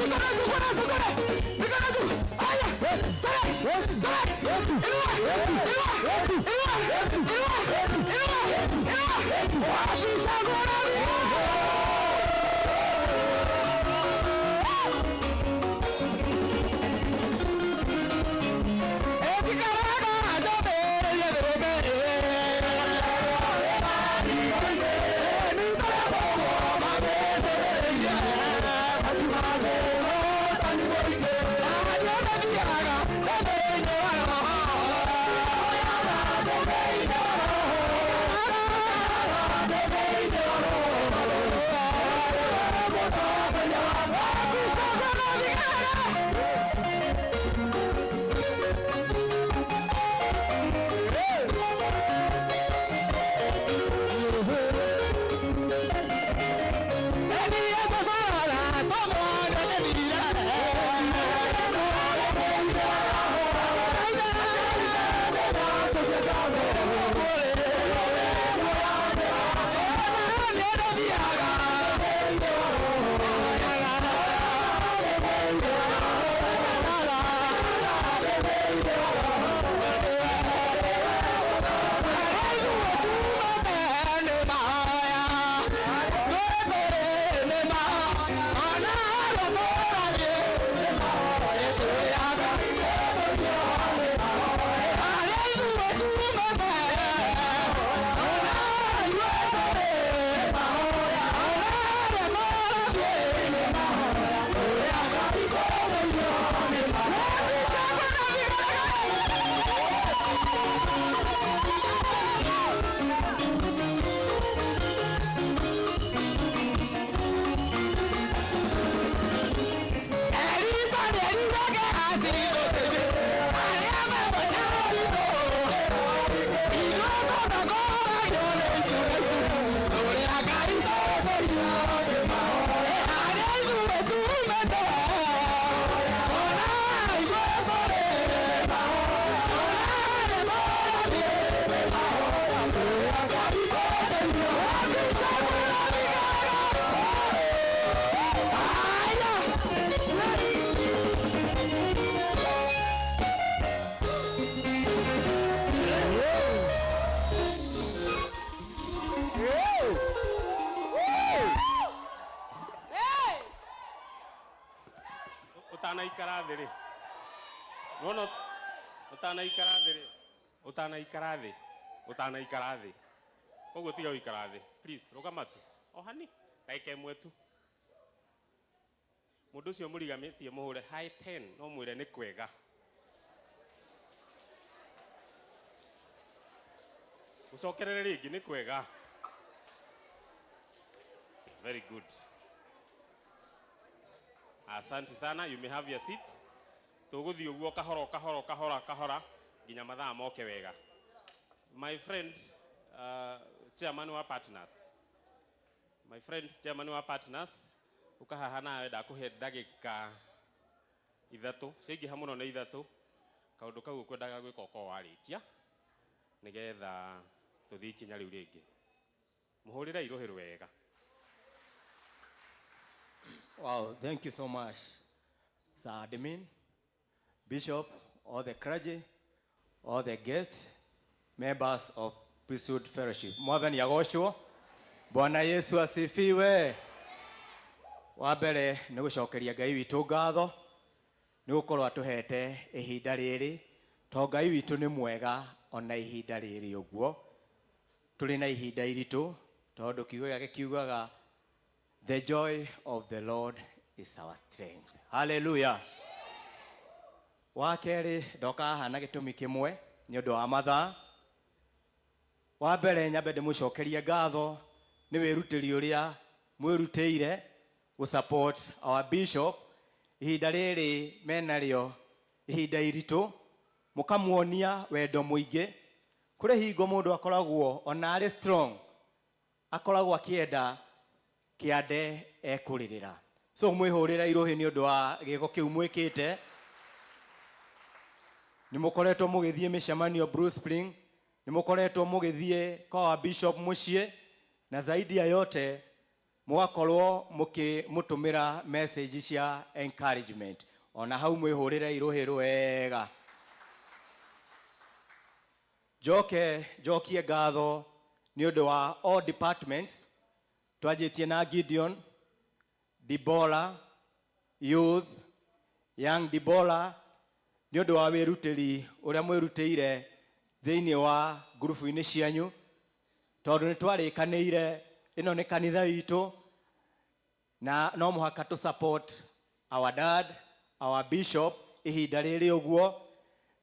Mikono juu, Bwana asifiwe. Mikono juu. Haya. Tare. Tare. Inua. Inua. Inua. Inua. Inua. Inua. Wapi shangwe na vigelegele? Utanaikara thĩ rĩ, nona utanaikara thĩ rĩ, utanaikara thĩ, utanaikara thĩ, koguo tiga gũikara thĩ, please, rũgama tu o hani ndagĩka ĩmwe tu. Mũndũ ũcio mũrigamĩtie mũhũre high 10, no mwĩre nĩ kwega. Mũcokerere rĩngĩ, nĩ kwega. Very good. Asante sana, you may have your seats. Tũgũthiĩ ũguo kahora kahora kahora kahora nginya mathaa moke wega. My friend, chairman wa partners. My friend, chairman wa partners, ũkahaha nawe ndakũhe ndagĩka 3, ciaingĩha mũno nĩ 3. Kaũndũ kau ũkwendaga gwĩka ũkorwo warĩkia nĩgetha tũthiĩ ikinya rĩu rĩngĩ. Mũhũrĩre irũhĩ wega. Wow, thank you so much, Sir Admin, Bishop, all the clergy, all the guests, members of Priesthood Fellowship. Mwathani agocwo. Bwana Yesu asifiwe. Wa mbere nĩ gũcokeria Ngai witũ ngatho nĩ gũkorwo atũhete ihinda rĩrĩ, to Ngai witũ nĩ mwega ona ihinda rĩrĩ ũguo. Tũrĩ na ihinda iritũ tondũ kiugo gĩake kiugaga the joy of the Lord is our strength. Hallelujah. Wa kerĩ ndoka haha na gĩtũmi kĩmwe nĩ ũndũ wa mathaa. Wa mbere nyambe ndĩmũcokerie ngatho nĩ wĩrutĩri ũrĩa mwĩrutĩire gũ support our bishop ihinda rĩrĩ menarĩo, ihinda iritũ, mũkamuonia wendo mũingĩ. Kũrĩ hingo mũndũ akoragwo ona arĩ strong, akoragwo akĩenda kĩande ekũrĩrĩra. So mwĩhũrĩre irũhĩ nĩ ũndũ wa gĩko kĩu mwĩkĩte. Nĩ mũkoretwo mũgĩthiĩ mĩcemanio Blue Spring, nĩ mũkoretwo mũgĩthiĩ kwa bishop mũciĩ, na zaidi ya yote Mũgakorwo mũkĩmũtũmĩra message cia encouragement. Ona hau mwĩhũrĩre irũhĩ rwega. Njoke njokie ngatho nĩ ũndũ wa all departments. Twanjĩtie na Gideon, Dibora, youth, young Dibora, nĩ ũndũ wa wĩrutĩri ũrĩa mwĩrutĩire thĩinĩ wa ngurubu-inĩ cianyu, tondũ nĩ twarĩkanĩire ĩno nĩ kanitha witũ na no mũhaka tũ support our dad, our bishop ihinda rĩrĩ ũguo,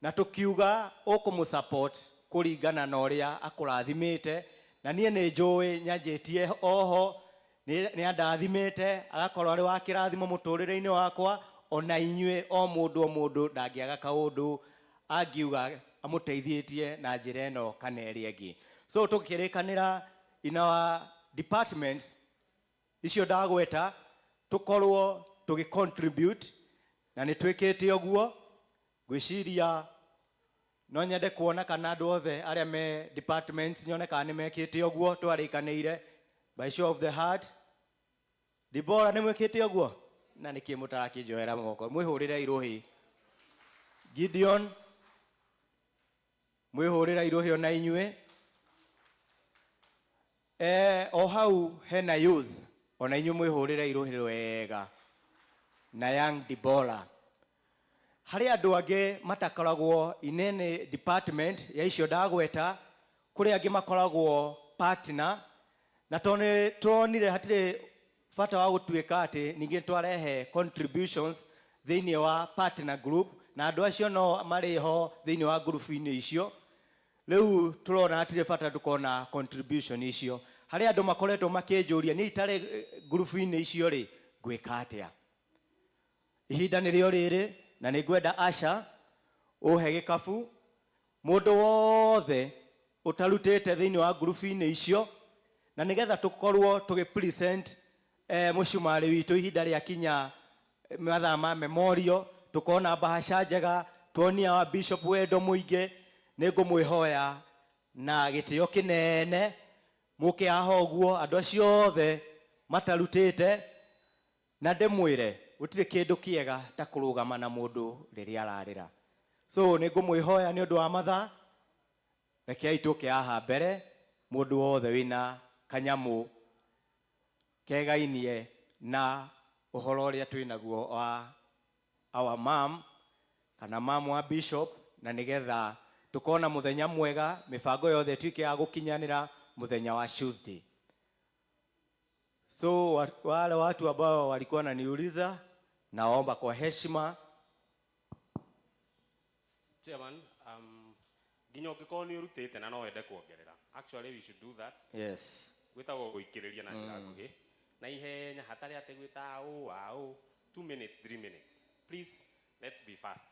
na tũkiuga ũkũmũ support kũringana na ũrĩa akũrathimĩte. Na niĩ nĩ njũĩ nyanjĩtie oho nĩ andathimĩte, agakorwo arĩ wa kĩrathimo mũtũrĩre-inĩ wakwa. Ona inyuĩ o mũndũ o mũndũ ndangĩaga kaũndũ angiuga amũteithĩtie na njĩra ĩno kana ĩrĩa ĩngĩ. So tũkĩrĩkanĩra in our departments icio ndagweta, tũkorwo tũgĩ contribute, na nĩ twĩkĩte ũguo. Ngwĩciria no nyende kuona kana andũ othe arĩa me departments nyone kana nĩ mekĩte ũguo twarĩkanĩire. By show of the heart, Dibora, nĩ mwĩkĩte ũguo? Na nĩkĩ mũtarakĩnjoera moko? Mwĩhũrĩre irũhi. Gideon, mwĩhũrĩre irũhi ona inyuĩ. O hau hena youth, ona inyuĩ mwĩhũrĩre irũhi wega, na young Dibora. Harĩ andũ angĩ matakoragwo inene department ya icio ndagweta, kũrĩ angĩ makoragwo partner, na tondũ nĩ turonire hatirĩ bata wa gũtuĩka atĩ ningĩ twarehe contributions thĩinĩ wa partner group, na andũ acio no marĩ ho thĩinĩ wa ngurubu-inĩ icio. Rĩu tũrona hatirĩ bata tukona contribution icio. Harĩ andũ makoretwo makĩnjũria, niĩ itarĩ ngurubu-inĩ icio rĩ, ngwĩka atĩa? Ihinda nĩrĩo rĩrĩ, na nĩ ngwenda Asha ũhe gĩkabu mũndũ wothe ũtarutĩte thĩinĩ wa ngurubu-inĩ icio, na nĩgetha tũkorwo tũgĩ present mũcumarĩ witũ ihinda rĩa kinya mathaa ma memorial, tukona bahasha njega, tuonia wa bishop wendo mũingĩ. Nĩ ngũmwĩhoya na gĩtĩo kĩnene mũke haha ũguo, andũ acio othe matarutĩte, na ndĩmwĩre gũtirĩ kĩndũ kĩega ta kũrũgama na mũndũ rĩrĩa ararĩra. So nĩ ngũmwĩhoya nĩ ũndũ wa mathaa, rekei tũke haha mbere, mũndũ wothe wĩna kanyamũ kegainie na ũhoro ũrĩa twĩnaguo wa our mom kana mam wa bishop, na nĩgetha tukona mũthenya mwega, mĩbango yothe ĩtuĩke ya gũkinyanĩra mũthenya wa Tuesday. So wale watu ambao walikuwa wananiuliza, naomba kwa heshima. Chairman, nginya ũngĩkorwo nĩ ũrutĩte na no wende kuongerera, actually we should do that. Gwĩtagwo gũikĩrĩria na njĩra nguhĩ na ihenya, hatarĩ atĩ gwĩta ũ aũ 2 minutes, 3 minutes. Please, let's be fast.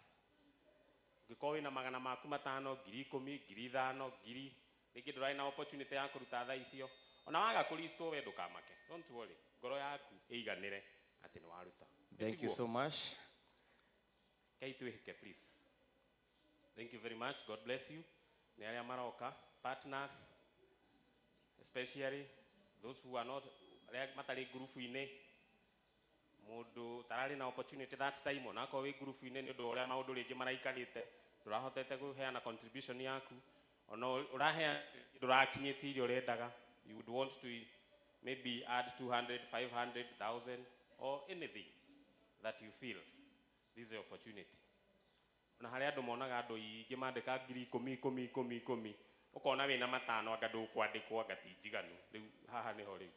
Ũngĩkorwo wĩna 500, 10,000, 5,000, ngiri, rĩngĩ ndũrarĩ na opportunity ya kũruta thaa icio, ona waga kũristwo, we ndũkamake, don't worry, ngoro yaku ĩiganĩre atĩ nĩ waruta. Thank you so much. Kai twĩhĩke, please. Thank you very much. God bless you. Nĩ arĩa maroka, partners, especially those who are not, arĩa matarĩ ngurubu-inĩ, mũndũ tararĩ na opportunity that time, onakorwo wĩ ngurubu-inĩ, nĩ ũndũ wa ũrĩa maũndũ rĩngĩ maraikarĩte, ndũrahotete kũheana contribution yaku, ona ũrahea ndũrakinyĩtie iria ũrendaga, you would want to maybe add 200, 500, 1000 or anything that you feel, this is the opportunity. Na harĩ andũ monaga andũ aingĩ mandĩka 10,000, 10, 10, 10, ũkona wĩna 5, anga ndũkwandĩkwo, anga ti njiganu. Rĩu haha nĩho rĩu.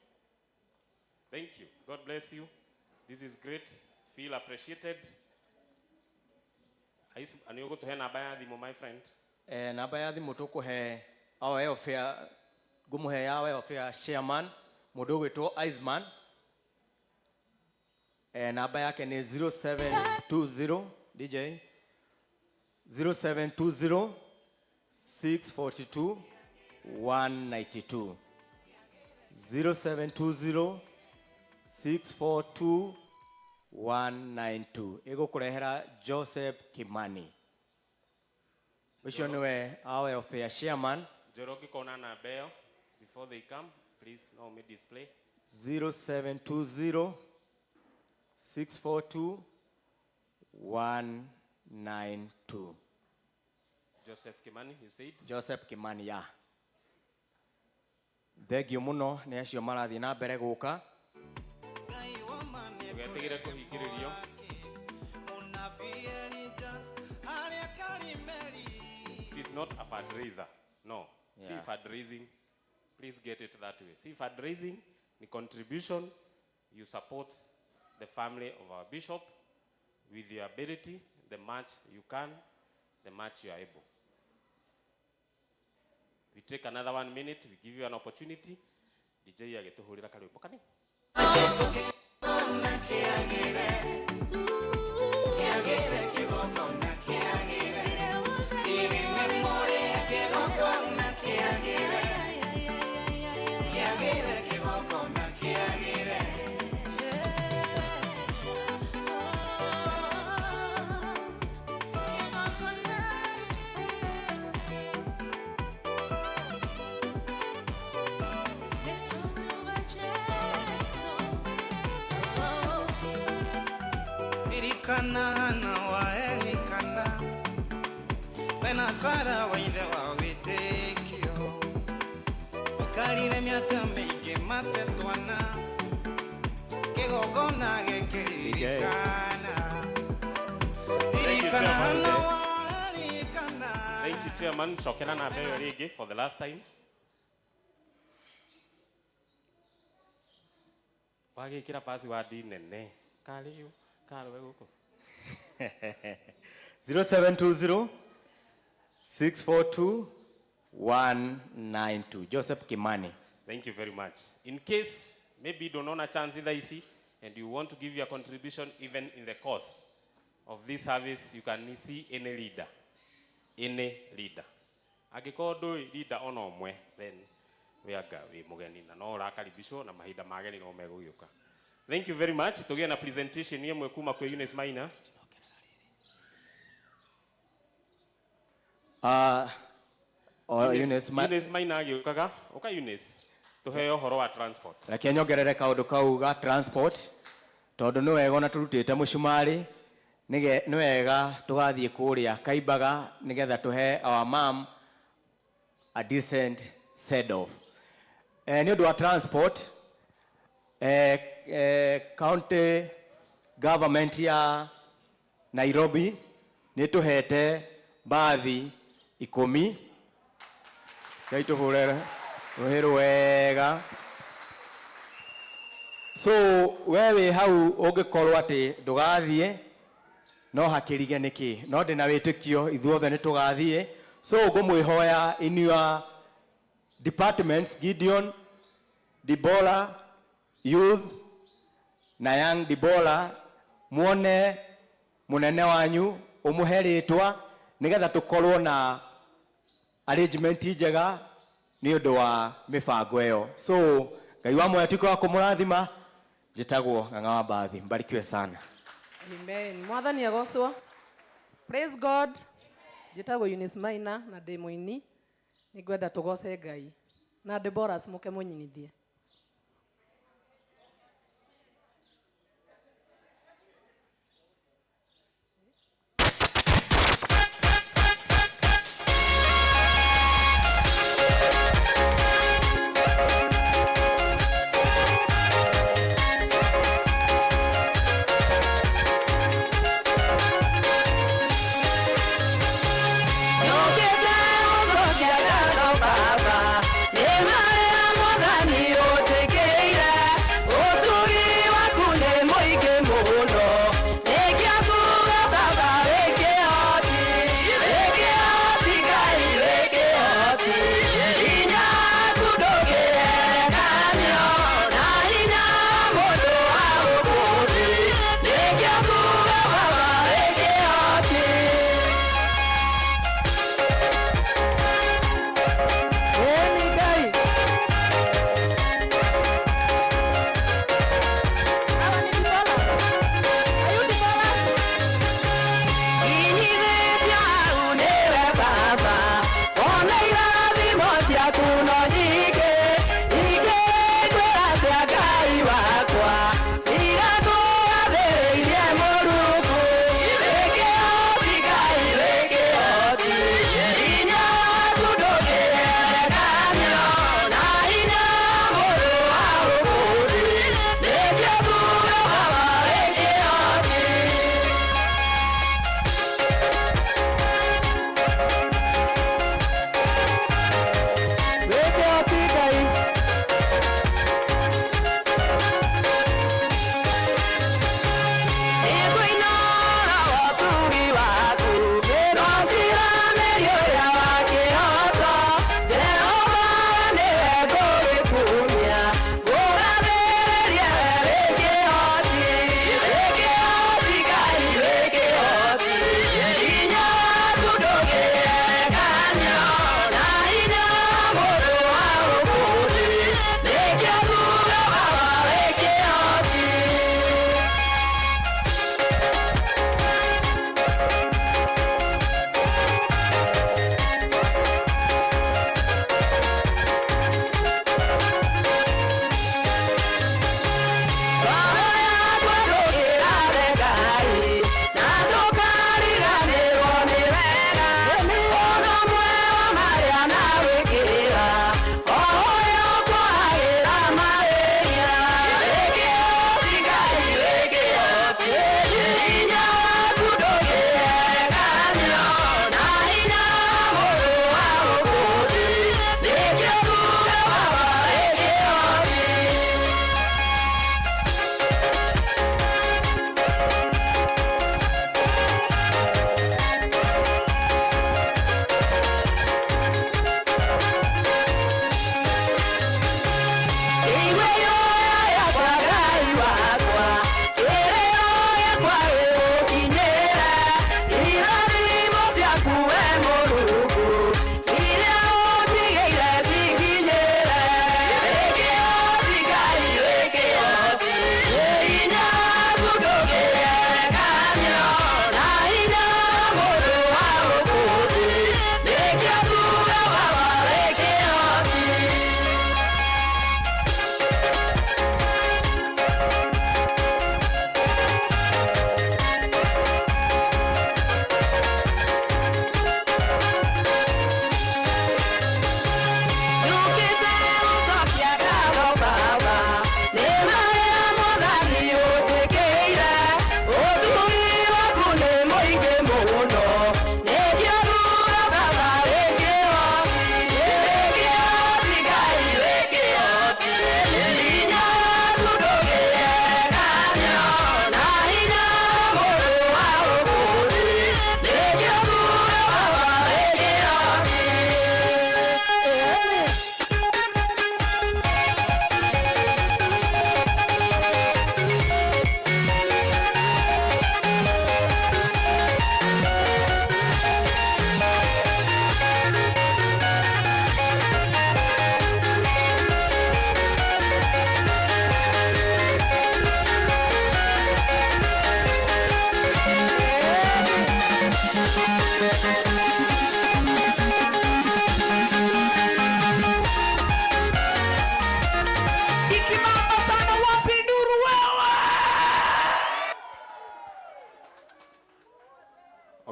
Thank you. God bless you. This is great. Feel appreciated. Nĩ ũgũtũhe namba ya thimũ, my friend? Namba ya thimũ tũkũhe our welfare, ngũmũhe ya welfare chairman, mũndũ ũgwĩtwo Iceman. Namba yake nĩ 0720, DJ, 0720 642 192, 0720 642 192. Ĩgũkũrehera Joseph Kimani, ũcio nĩwe our welfare chairman. Njoro, ũngĩkona namba ĩyo before they come, please no me display. 0720 642 192. Joseph Kimani, you said? Joseph Kimani, ya. Thengio muno nĩ acio marathiĩ na mbere gũka. Ndũgetigĩre kũhingĩrĩrio. It is not a fundraiser. No. See fundraising. Please get it that way. See fundraising, the contribution, you support the family of our bishop with your ability, the much you can, the much you are able. We take another 1 minute, we give you an opportunity. DJ agĩtũhũrĩra karwĩmbo kani. Elikana na wa Elikana Benazara wa ithe wa wĩtĩkio Maikarire mĩaka mĩingĩ matetwana Kĩgongona gĩkĩririkana Ririkana na wa Elikana. Thank you, Chairman. Cokera na mbere rĩngĩ for the last time. Wagĩkĩra password nene karĩu karwe gũkũ. 0720 642 192. Joseph Kimani. Thank you very much. In case maybe you don't own a chance either ici and you want to give your contribution even in the course of this service, you can see any leader. Any leader. Angĩkorwo ndũĩ leader ona ũmwe, then we anga wĩ mũgeni na no ũrakaribishwo na mahinda ma ageni no megũgĩũka. Thank you very much. Tũgĩe na presentation ĩmwe kuma kwĩ Eunice Maina. Eunice Eunice Maina agĩũkaga. Ũka Eunice. Tũheo ũhoro wa transport. Reke nyongerere kaũndũ kau ga transport tondũ nĩ wega ona tũrutĩte mũcumarĩ nĩ wega tũgathiĩ kũrĩa Kaimbaga nĩgetha tũhe our mom a decent send off. Nĩ ũndũ wa transport, county government ya Nairobi nĩ tũhete mbathi 10. Ngai tũhũre rũhĩ rwega. So we wĩ hau ũngĩkorwo atĩ ndũgathiĩ no hakĩrige nĩkĩ, no ndĩna wĩtĩkio ithuothe nĩ tũgathiĩ. So ngũmwĩhoya in your departments, Gideon, Debola, Youth na Young Debola, muone mũnene wanyu ũmũhe rĩtwa nĩgetha tũkorwo na arrangement njega nĩ ũndũ wa mĩbango ĩyo. So Ngai wa muoyo atuĩke wa kũmũrathima. Njĩtagwo Ng'ang'a wa Mbathi, mbarikiwe sana. Amen. Mwathani agocwo. Praise God. Njĩtagwo Eunice Maina na ndĩ mũini. Nĩngwenda tũgoce Ngai. Na Deborah mũke mũnyinithie. Baba,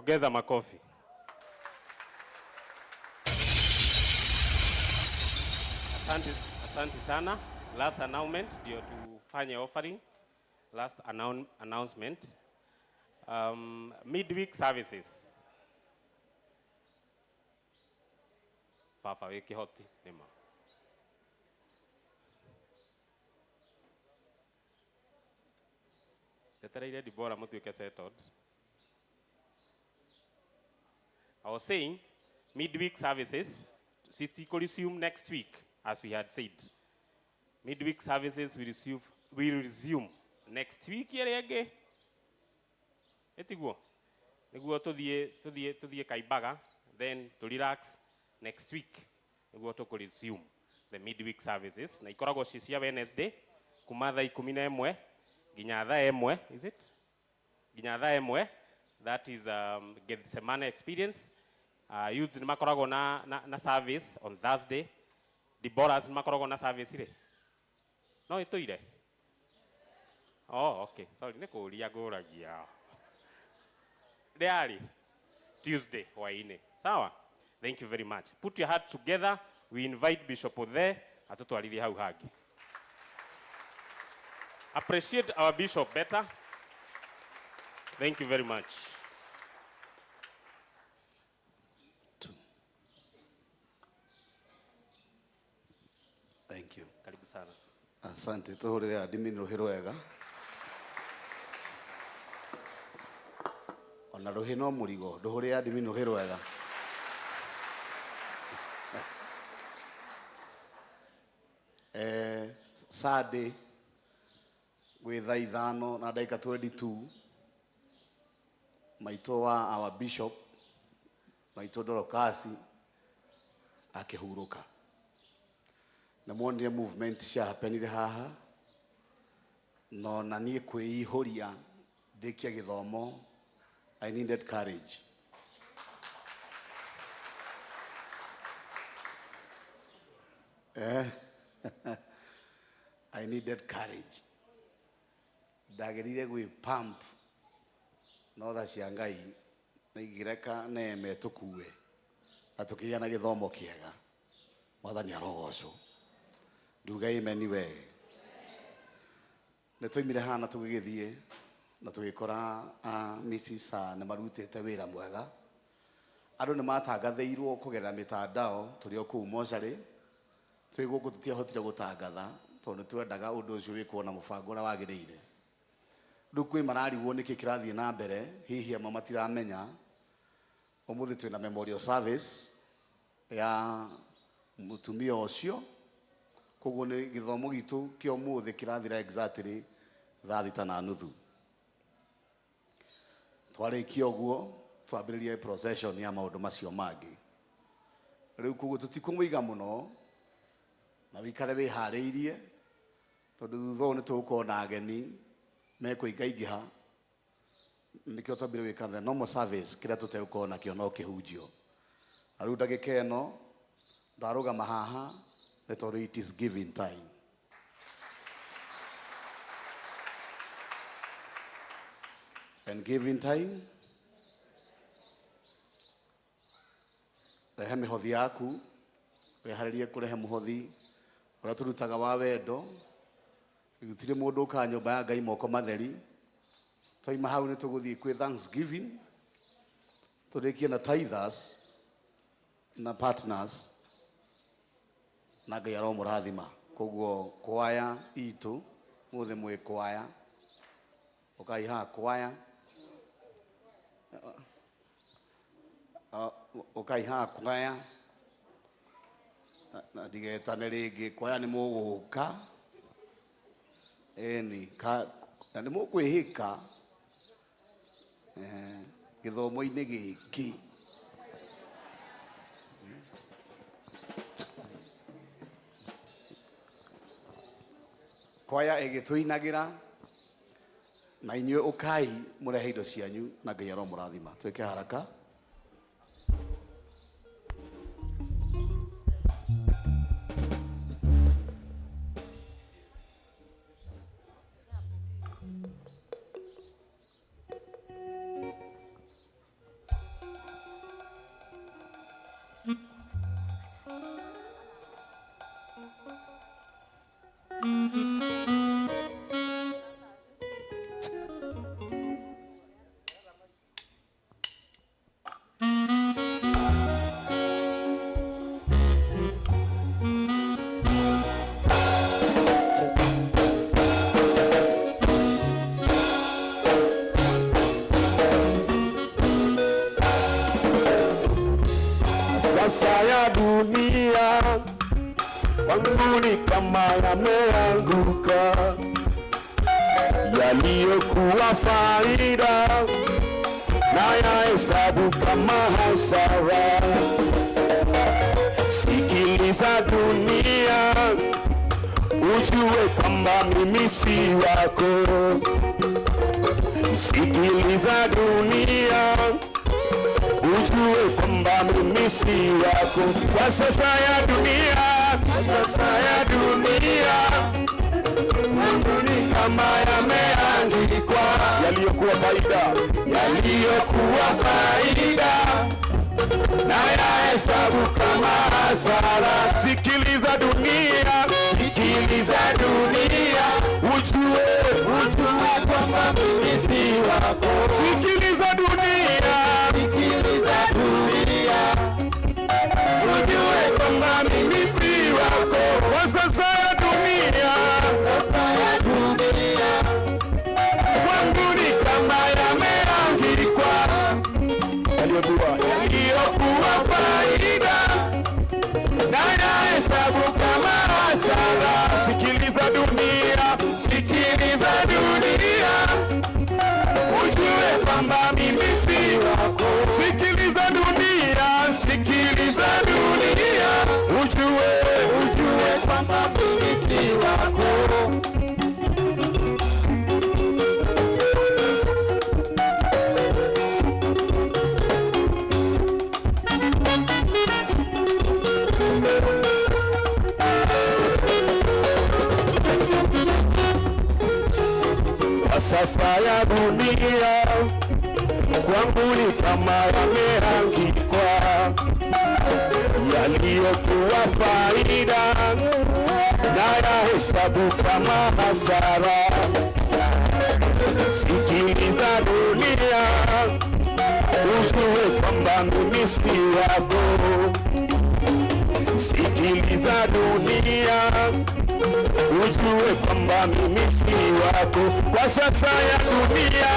Ongeza makofi. Asante, asante sana. Last announcement ndio tufanye offering. Last announcement. Midweek services. Baba wĩ kĩhoti nĩma. Ndetereire Dibora mũtuĩke settled. I was saying midweek services citico resume next week, as we had said. Midweek services will resume next week ĩrĩa ĩngĩ. Ĩtiguo? Nĩguo tũthiĩ Kaimbaga, then to relax next week. Nĩguo tũkũ resume the midweek services. Na ikoragwo ci cia Wednesday kuma thaa 11 nginya thaa 1, is it? Nginya thaa 1. That is Gethsemane experience. Youths nĩ makoragwo na service on Thursday. Deborahs nĩ makoragwo na service rĩ? No ĩtũire? Oh, okay. Sorry, nĩ kũũria ngũragia. Rĩarĩ Tuesday hwaĩ-inĩ. Sawa? Thank you very much. Put your heart together. We invite Bishop Othe atũtwarithie hau hangĩ. Appreciate our bishop better. Thank you very much. Thank you. Karibu sana. Asante, tuhurire admin ruhi rwega. Ona ruhi no murigo, nduhurire admin ruhi rwega. Sunday gwĩ thaa 5 na ndagĩka 22 maitũ wa our bishop maitũ Dorokasi akĩhurũka. Na mwonire movement cia happenire haha no na niĩ kwĩihũria ndĩkia gĩthomo, I needed courage. I needed courage. Ndagĩrire gwĩ pump no tha cia Ngai na igĩreka neeme tũkue na tũkĩgĩa na gĩthomo kĩega. Mwathani arogocwo. Nduga amen we. Nĩ twaimire haha na tũgĩgĩthiĩ na tũgĩkora Mrs. nĩ marutĩte wĩra mwega. Andũ nĩ matangathĩirwo kũgerera mĩtandao tũrĩ o kũu mocarĩ. Twĩ gũkũ tũtiahotire gũtangatha tondũ nĩ twendaga ũndũ ũcio wĩkwo na mũbango ũrĩa wagĩrĩire. Rĩu kwĩ mararigwo nĩkĩ kĩrathiĩ na mbere, hihi amwe matiramenya. Ũmũthĩ twĩna memorial service ya mũtumia ũcio. Koguo nĩ gĩthomo gitũ kĩa ũmũthĩ kĩrathira exactly thaa 6:30. Twarĩkia ũguo twambĩrĩrie procession ya maũndũ macio mangĩ. Rĩu koguo tũtikũmũiga mũno na wĩikare wĩharĩirie tondũ thutha ũyũ nĩ tũgũkorwo na ageni mekũingaingĩha. Nĩkĩo twambire gwĩka the normal service, kĩrĩa tũtegũkorwo nakĩo no kĩhunjio. Na rĩu ndagĩka ĩno ndarũgama haha nĩ tondũ it is giving time. And giving time, rehe mĩhothi yaku, wĩharĩrie kũrehe mũhothi ũrĩa tũrutaga wa wendo. Gũtirĩ mũndũ ũkaga nyũmba ya Ngai moko matheri. Twaima hau nĩ tũgũthiĩ kwĩ Thanksgiving, tũrĩkie na tithers na partners, na Ngai aromũrathima. Koguo kwaya itũ, mũthĩ mwĩ kwaya, ũkai haha kwaya, ũkai haha kwaya, na ndigetane rĩngĩ, kwaya nĩ mũgũka. Ĩni, na nĩ mũkwĩhĩka, gĩthomo-inĩ gĩkĩ. Kwaya ĩgĩtũinagĩra na inyuĩ ũkai mũrehe indo cianyu na Ngai aromũrathima. Twĩke haraka. sasa ya dunia kwangu ni kama yameanguka, yaliyokuwa faida na yahesabu kama hasara. Sikiliza dunia, ujue kwamba mimi si wako. Sikiliza dunia, ujue kwamba mimi si wako. Kwa sasa ya dunia, kwa sasa ya dunia, kwangu ni kama yameandikwa, yaliyokuwa faida, yaliyokuwa faida na yahesabu kama hasara. Sikiliza dunia, sikiliza dunia, ujue, ujue kwamba mimi si wako. Sikiliza dunia, sikiliza dunia, ujue kwamba mimi si wako. Kwa sasa ya dunia, sasa ya dunia, kwangu ni kama yameandikwa, yaliyokuwa faida na yahesabu kama hasara. Sikiliza dunia, sikiliza dunia, ujue kwamba mimi si wako. Sikiliza dunia, sikiliza dunia, ujue, ujue kwamba mimi si wako. Kwa sasa ya dunia kwangu ni kama yameangikwa, yaliyokuwa faida na yahesabu kama hasara. Sikiliza dunia, ujue kwamba mimi si wako. Sikiliza dunia, ujue kwamba mimi si wako. Kwa sasa ya dunia,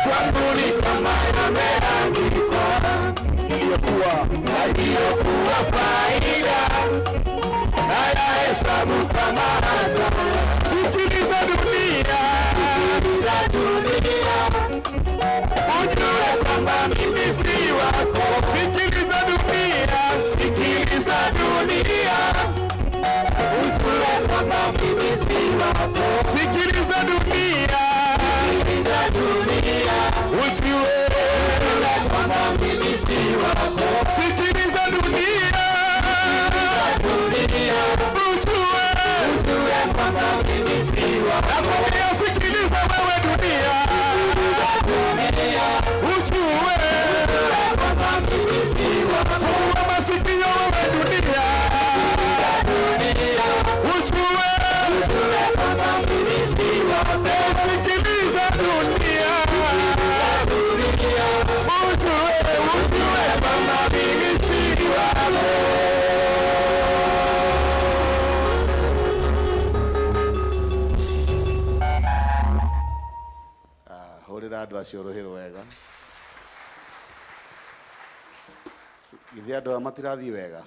kwangu ni kama yameandikwa, yaliyokuwa faida na yahesabu kama hasara. Sikiliza dunia, ujue kwamba mimi si wako. Sikiliza dunia, sikiliza dunia, ujue kwamba mimi si wako. Sikiliza dunia, sikiliza dunia, ujue kwamba mimi si wako. Sikiliza dunia, ujue kwamba mimi si wako. Nakwambia sikiliza wewe dunia, ujue kwamba mimi si wako. Fungua masikio wewe dunia, ujue kwamba mimi si wako. Sikiliza dunia, ujue, ujue kwamba mimi si wako. Hũrĩra andũ acio rũhĩ wega. Githĩ andũ aya matirathiĩ wega?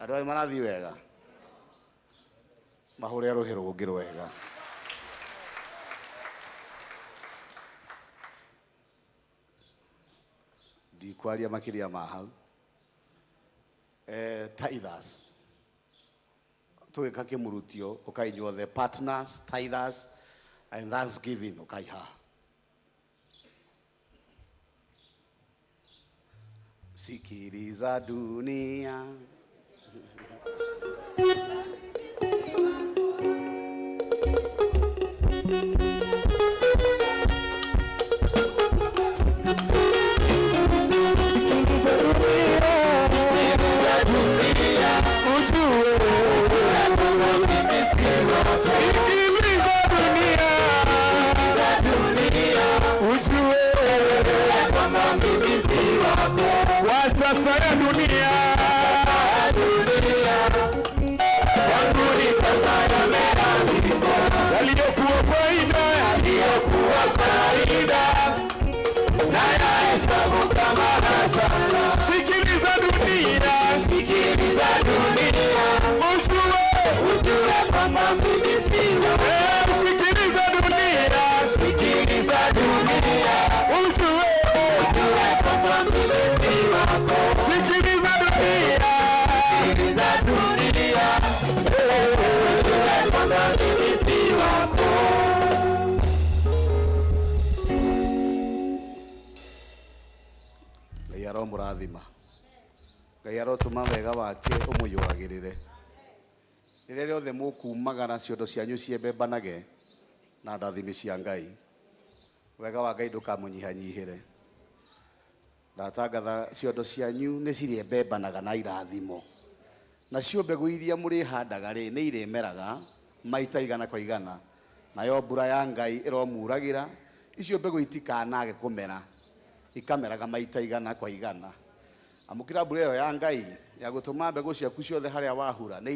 Andũ aya marathiĩ wega? Mahũre rũhĩ rũngĩ rwega. Ndikwaria makĩria ma hau. Tithers. Tũgĩka kĩmurutio ũkainyuo the partners, tithers and thanksgiving ũkai haha. Sikiliza dunia. Sikiliza dunia, ujue kwa sasa ya dunia kwangu ni kama yameandikwa, yaliyokuwa faida Aromũrathima. Ngai arotũma wega wake ũmũiyũragĩrĩre. Rĩrĩa rĩothe mũkumagara ciondo cianyu ciembembanage na ndathimi cia Ngai. Wega wa Ngai ndũkamũnyihanyihĩre. Ndatangatha ciondo cianyu nĩ cirĩembembanaga na irathimo. Nacio mbegũ iria mũrĩhandaga rĩ nĩ irĩmeraga maita igana kwa igana. Nayo mbura ya Ngai ĩromuragĩra, icio mbegũ itikanage kũmera, ikameraga maita igana kwa igana. Amũkĩra mbura ĩyo ya Ngai ya gũtũma mbegũ ciaku ciothe harĩa wahura nĩ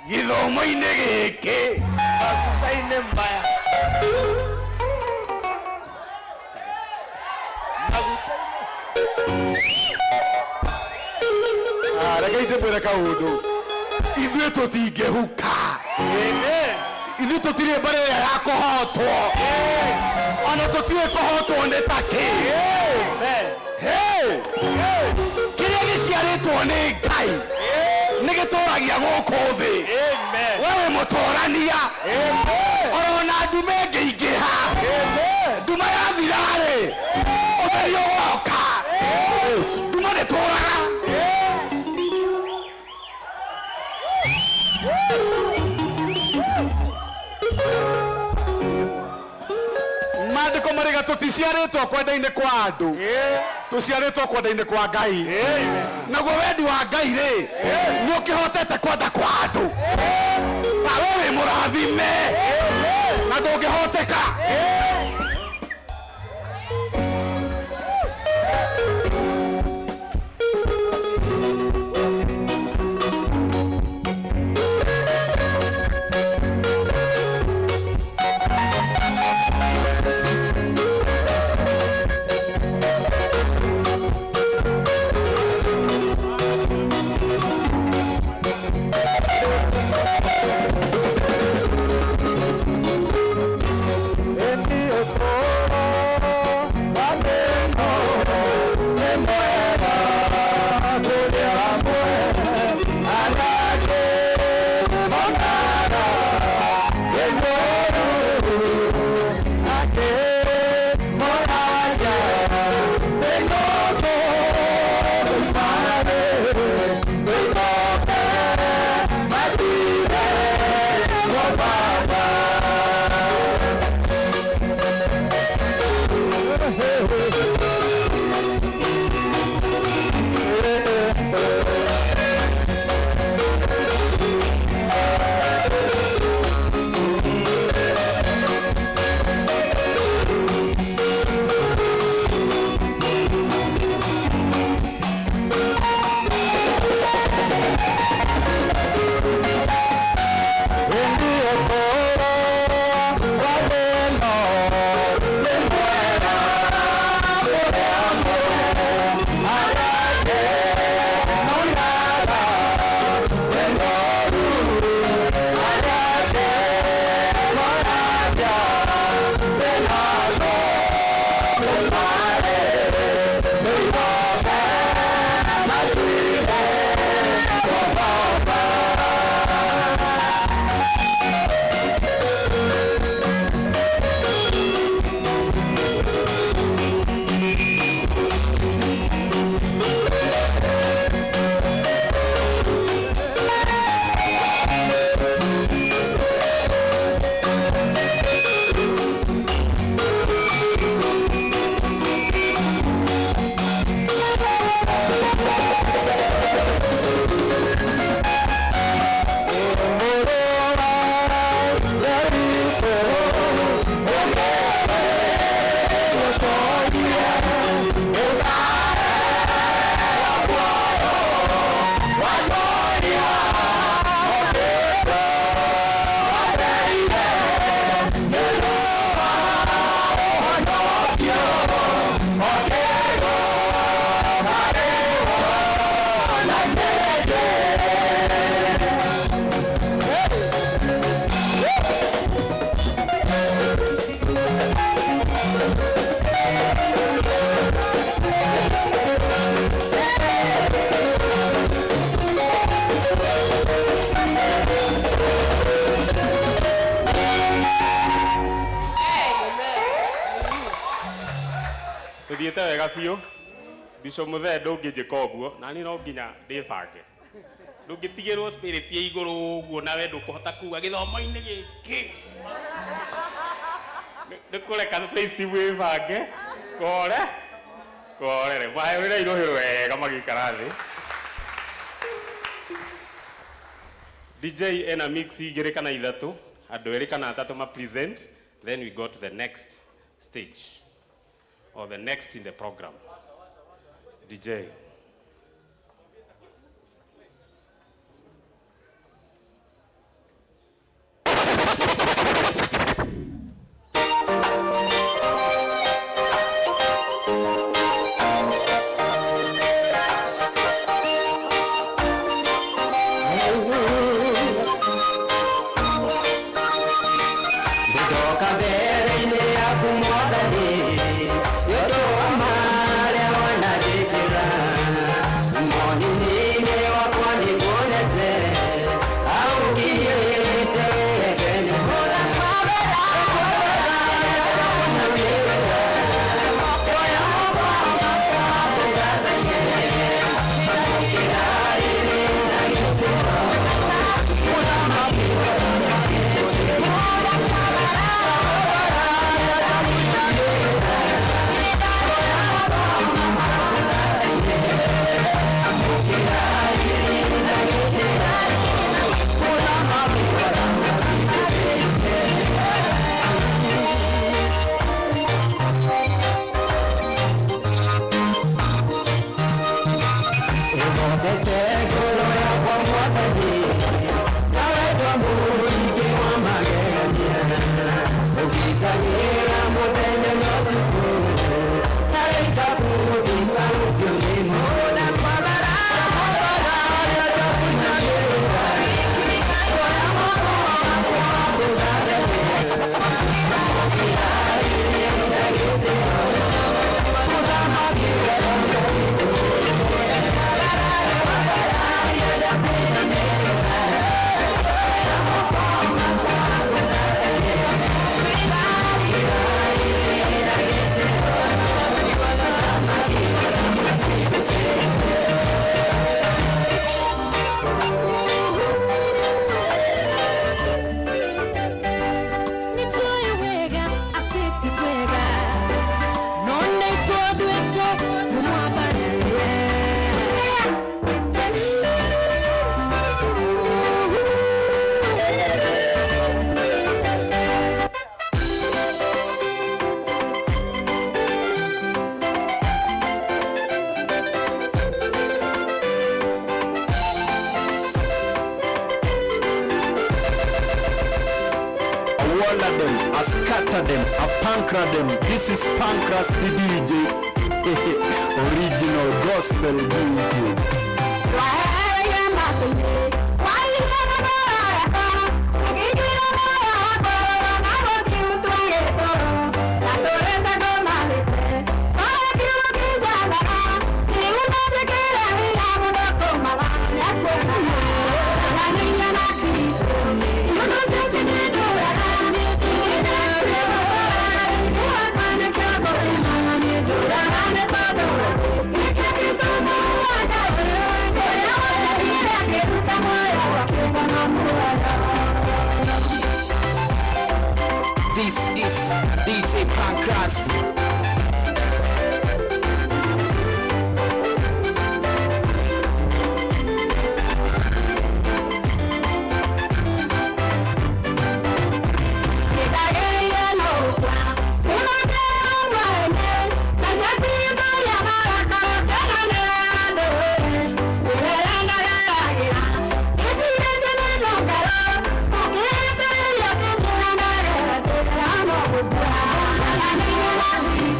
gĩthomo-inĩ gĩkĩ maguta-inĩ maya Reke ndĩmwĩre kaũndũ, ithuĩ tũtingĩhuka, ithuĩ tũtirĩ mbarĩ ĩrĩa ya kũhotwo, ona tũtiũĩ kũhotwo nĩ ta kĩ. Hey! Kĩrĩa gĩciarĩtwo nĩ Ngai nĩ gĩtũragia gũkũ thĩ. We wĩ mũtũrania, orona ndume ĩngĩingĩha, nduma yathira-rĩ, ũtheri ũgoka. Nduma ndĩtũraga. Maandĩko marĩga tũticiarĩtwo kwenda-inĩ kwa andũ, tũciarĩtwo kwenda-inĩ kwa Ngai. Naguo wendi wa Ngai rĩ nĩ ũkĩhotete kwenda kwa andũ. Na we wĩ mũrathime na ndũngĩhoteka. Tuthiĩte wega biũ. Bishop Muthee ndũngĩnjĩka ũguo, na niĩ no nginya ndĩbange. Ndũngĩtigĩrwo spirit ya igũrũ ũguo nawe ndũkũhota kuga gĩthomo-inĩ gĩkĩ. Nĩ kũreka praise team ĩbange. Kore. Korere. Mahũrĩre irũhĩ wega magĩikara thĩ. DJ ena mix igĩrĩ kana ithatũ, andũ erĩ kana atatũ ma present, then we go to the next stage or the next in the program. DJ. Ndoka mbere-inĩ yaku Mwathani, nĩ ũndũ wa marĩa wananjĩkĩra. Moni-inĩ wakwa nĩnguonete, aũkinyĩte wega. Ũhotete ngoro yakwa Mwathani, na wendo mũingĩ wa magegania. Ũgitagĩra mũthenya na ũtukũ, na ĩgakũthika ũthiũ-inĩ. Nĩnjũĩ wega atĩ ti kwega, no nĩtwendete tũmwathani. I waller them, I scatter them, I pancra them. This is Pancras the DJ. Original gospel DJ. This is DJ Pancras. Thank you.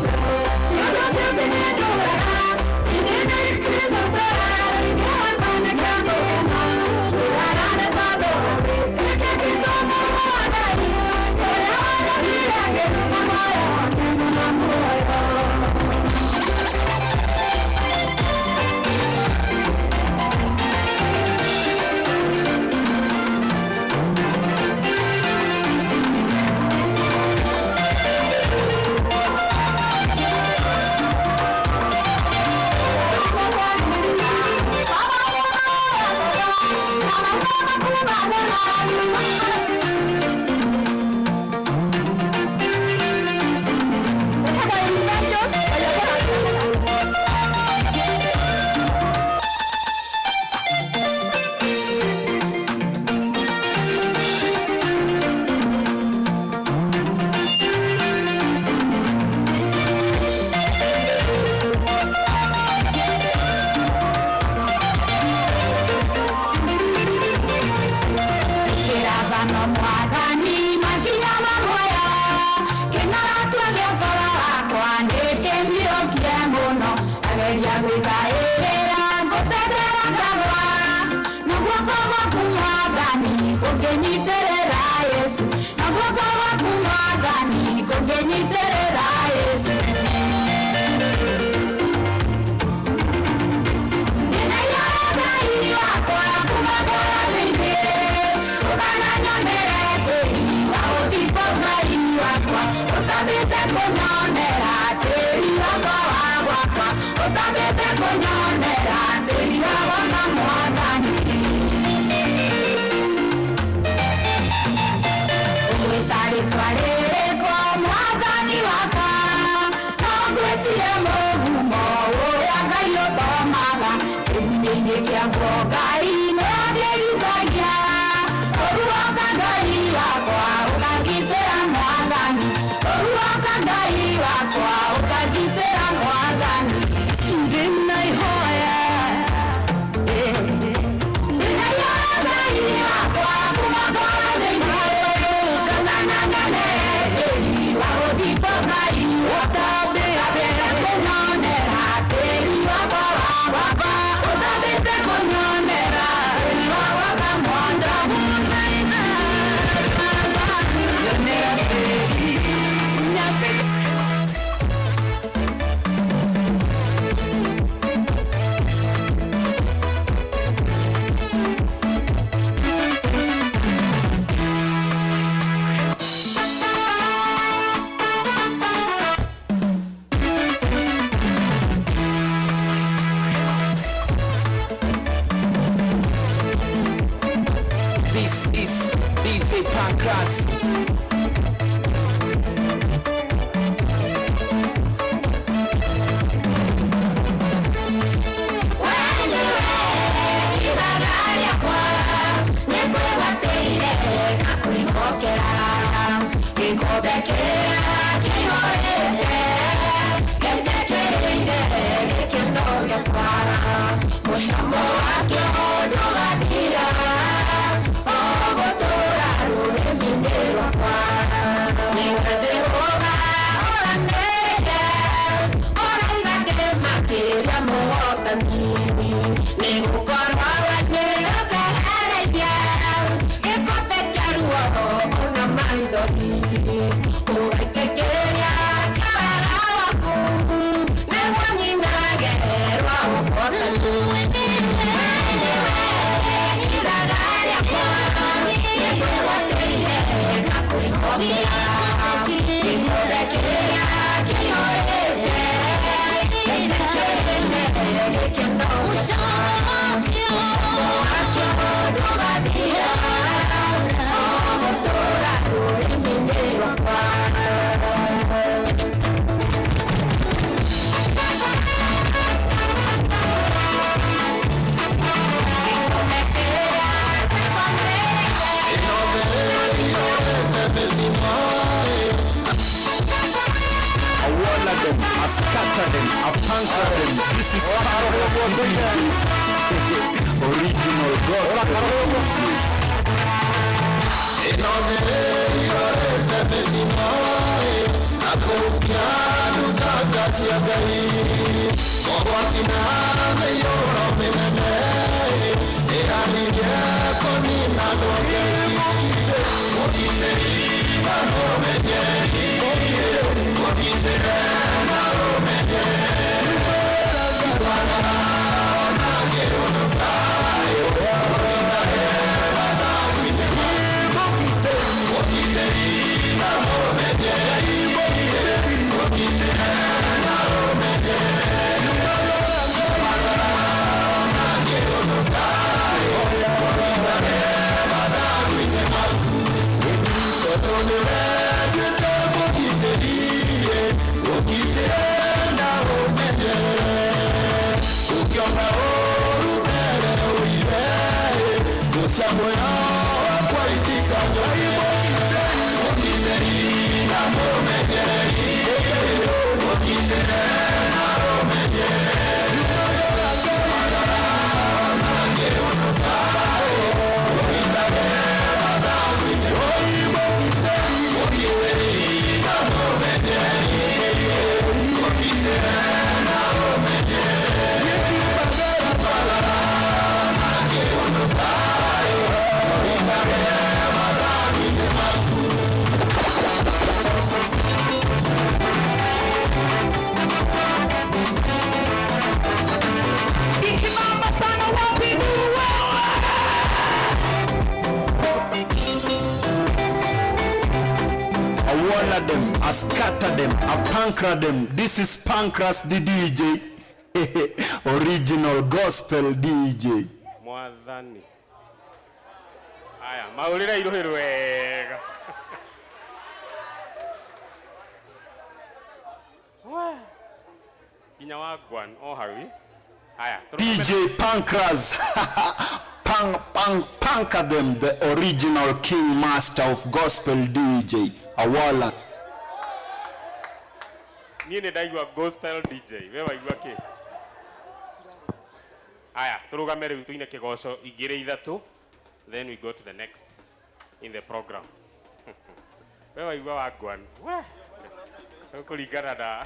Ngĩnyitĩrĩra Yesu. Ndĩnaiyũra Ngai wakwa kuma ngoro thĩinĩ, ũkananyonere tĩri wa gũthikwo Ngai wakwa, ũtambĩte kũnyonera tĩri wakwa wa gwakwa, ũtambĩte kũnyonera tĩri wa gwaka Mwathani. Ũgwĩtarĩtwa rĩrĩkũ Mwathani wakwa, no ngwĩtie mũgumo ũrĩa Ngai ũthomaga, kĩgunyĩ-inĩ kĩaguo Ngai nĩandirikagia. Ũruoka Ngai wakwa ũkangitĩra Mwathani, ũruoka Ngai wakwa ũkangitĩra Mwathani. Ndĩna ihoya, ndĩnaiyũra Ngai wakwa kuma ngoro thĩinĩ, ũkananangane tĩri wa gũthikwo Ngai wakwa, ũtambĩte kũnyonera tĩri wakwa wa gwakwa, ũtambĩte kũnyonera tĩri wa gwaka Mwathani. This is DJ Pancras. Gĩkombe kĩrĩa kĩihũrĩte gĩtĩkĩrĩire gĩkeno gĩakwa, mũcamo wakĩo ndũgathira, ũgũtũũra rũrĩmĩ-inĩ rwakwa. Nĩwe Jehova ũranĩrĩire, ũraiga ndĩ makĩria mũhotani, nĩgũkorwo we nĩũnjehereirie gĩkombe kĩa ruo ona maithori, ũgaitĩkĩria kĩa wega waku, nĩguo nyinage rwa ũhotani. Nĩwe ithaga rĩakwa, nĩngwĩgwatĩire ngakwĩhokera, gĩkombe kĩrĩa kĩihũrĩte gĩtĩkĩrĩire gĩkeno gĩakwa, mũcamo wakĩo ndũgathira, ũgũtũũra rũrĩmĩ-inĩ rwakwa. I wall them, I scatter them, I puncture them. This is Pancras DJ. Original gospel. Thank scatter them, I pancra them. This is Pancras the DJ, original gospel DJ. Mwathani. Aya, mahũrĩre irũhĩ wega. Nginya wa Gwan o hau. Aya, DJ Pancras, Pang Pang Panka them, the original king master of gospel DJ. Awala. Niĩ nĩ ndaigua gospel DJ, we waigua kĩ? Aya, tũrũgame rĩu tũine kĩgoco igĩrĩ ithatũ, then we go to the next in the program. We waigua wa Gwan. We. Kũringana na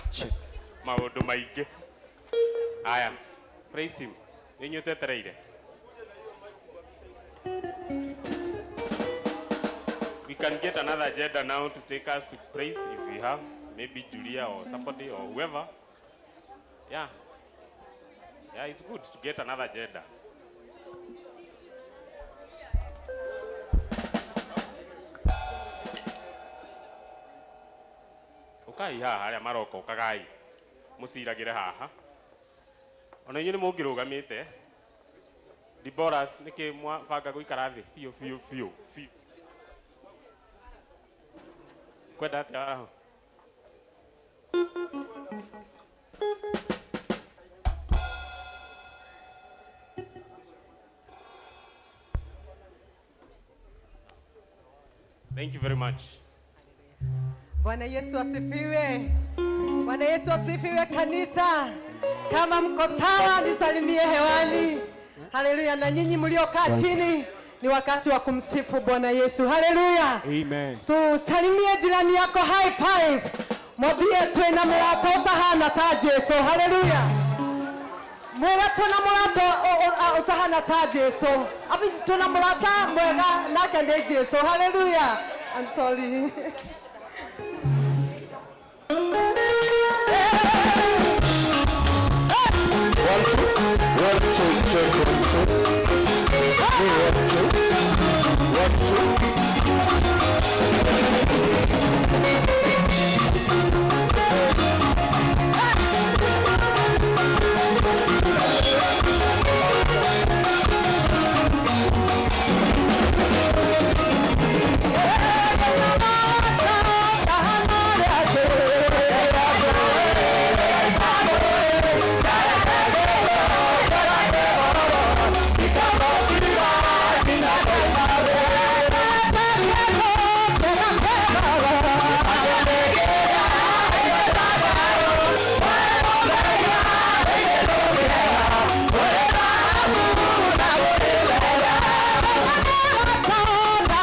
maũndũ maingĩ. Aya, praise him. Nĩ inyuĩ twetereire. We can get another agenda now to take us to praise if we have, maybe Julia or somebody or whoever. Yeah. Yeah, it's good to get another agenda. Ukai haha arĩa maroka ũkagai mũciragĩre haha ona inyuĩ nĩ mũngĩrũgamĩte. Deborahs, nĩkĩ mwabanga gũikara thĩ biũ biũ biũ biũ? Kwenda atĩa waraho? Thank you very much. Bwana Yesu asifiwe. Bwana Yesu asifiwe kanisa. Kama mko sawa nisalimie hewani. Haleluya. Na nyinyi mliokaa chini ni wakati wa kumsifu Bwana Yesu. Haleluya. Amen. Tusalimie jirani yako high five. Mwambie twina murata utahana ta Jesu. Haleluya. Mwira twina murata utahana ta Jesu. Abi twina murata mwega nake ni Jesu. Haleluya. I'm sorry.